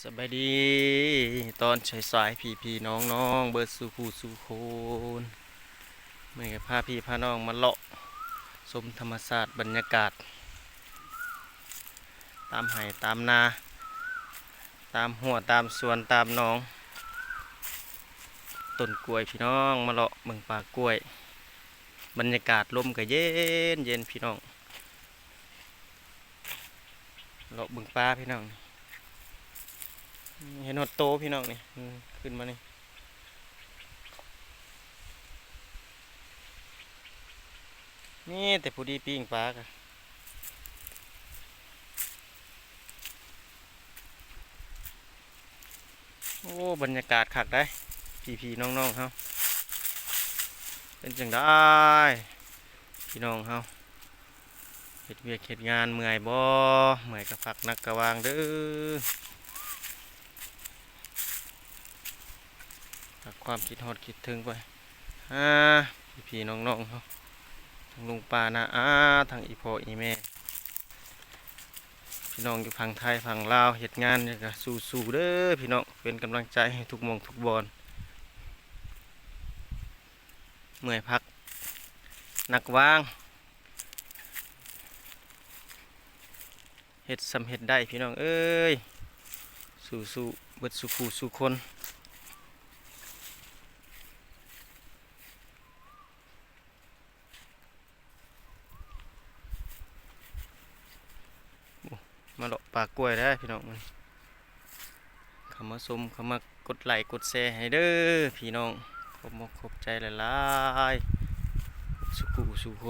ສະບາຍດີຕອນສາຍໆ ພີ່ໆນ້ອງໆເບິດສູ່ຜູ້ສູ່ຄົນ. ມື້ນີ້ພາພີ່ພານ້ອງມາເລາະຊົມທຳມະຊາດ ບັນຍາກາດຕາມໄຮ່ຕາມນາ ຕາມຮົ້ວຕາມສວນຕາມໜອງ ຕົ້ນກ້ວຍພີ່ນ້ອງ. ມາເລາະເບິ່ງປ່າກ້ວຍ ບັນຍາກາດລົມກໍເຢັນໆ ພີ່ນ້ອງ. ເລາະເບິ່ງປາພີ່ນ້ອງ ເຫັນຮອດໂຕພີ່ນ້ອງນີ້ ອືມ ຂຶ້ນມານີ້ ມີແຕ່ຜູ້ດີປີ້ງປາກະ. ໂອ້ ບັນຍາກາດຄັກໄດ໋ ພີ່ໆນ້ອງໆເຮົາ ເປັນຈັ່ງໃດພີ່ນ້ອງເຮົາ ເຮັດວຽກເຮັດງານເມື່ອຍບໍ່? ເມື່ອຍກໍພັກໜັກກະວາງເດີ້ ພາກຄວາມຄິດຮອດຄິດເຖິງໄປຫາພີ່ໆນ້ອງໆເຮົາ ທັງລຸງປ້ານ້າອາ ທັງອີ່ພໍ່ອີ່ແມ່ ພີ່ນ້ອງຢູ່ຝັ່ງໄທຝັ່ງລາວ ເຮັດງານນີ້ກໍສູ້ໆເດີ້ພີ່ນ້ອງ ເປັນກຳລັງໃຈໃຫ້ທຸກໝ່ອງທຸກບ່ອນ. ເມື່ອຍພັກໜັກວາງ ເຮັດສ່ຳເຮັດໄດ້ພີ່ນ້ອງເອີຍ ສູ້ໆເບິດສູ່ຜູ້ສູ່ຄົນ. ມາເລາະປ່າກ້ວຍແລ້ວພີ່ນ້ອງ ເຂົ້າມາຊົມ ເຂົ້າມາກົດໄລກົດແຊໃຫ້ເດີ້ພີ່ນ້ອງ ຂອບມຸກຂອບໃຈຫຼາຍໆ ສູ່ຜູ້ສູ່ຄົນ.